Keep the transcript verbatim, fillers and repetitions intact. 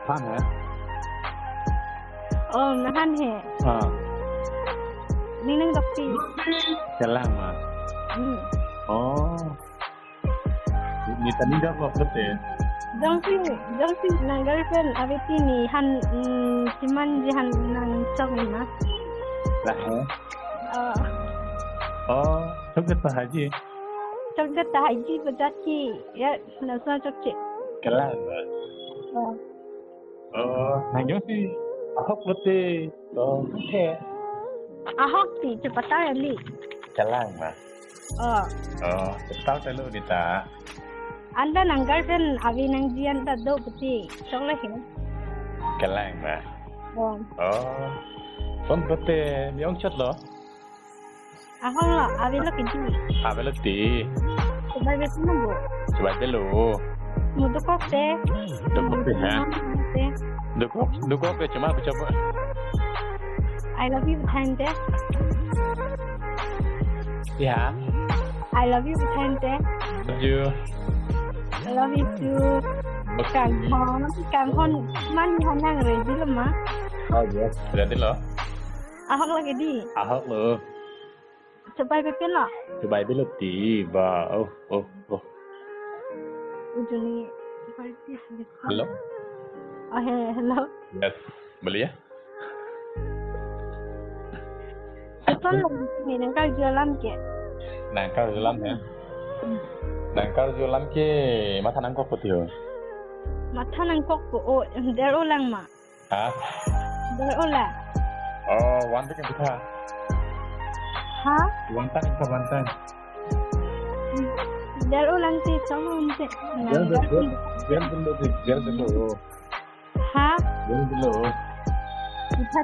Pang ha? Oh, mahan he. Ha. Ning nang dokpi. Kelang ma. Hmm. Oh. Ni tani dok lo pute. Jongsi, jongsi nang girlfriend ave ti ni han, mm, chiman ji han nang chok ni ma. Lah ha? Oh. Oh, chokdet ta haji. Chokdet ta haji bejat ki. Ya, nasa chokche. Kelang ma. Oh. Oh, nang jongsi ahok pute. Oh, he. Ahok ti chepatang kali. Kelang ma. Oh. Oh, chepatang telo di ta. Anta nang girlfriend ave nangji anta do pute. Chokle he. Kelang ma. Oh. Oh. Son pute mi ongchot lo. Ahok lo, ave lo kedi. Ave lo ti. Chobai besi nunggu. Chobai belo. Mo dokok te. Dokok te ha? Te. Dokok, dokok te cuma bicara. I love you, Bhutan te. Ya. I love you, Bhutan te. Love you. I love you too. Okay. Kanghon, kanghon, man hanang ready lo ma? Oh, yes. Ready lo. Ahok lagi di. Ahok lo. Chobai bepin lo. Chobai belo ti ba. Oh, oh, oh. Ujuni. Hello. Oh, he, hello. Yes. Beliya. Ipon lo ni nang karju alam ke. Nang karju alam ya. Hmm. Nang karju alam ke matha nangkok pute ho. Matha nangkok ko o der-o lang ma. Ha? Der-o lang. Oh, one time kita. Ha? One time kita, one time. Der-o lang ti chong te. Gel de ko. Gel de ko. Gel de ko. Ha? Gel de ko. Kita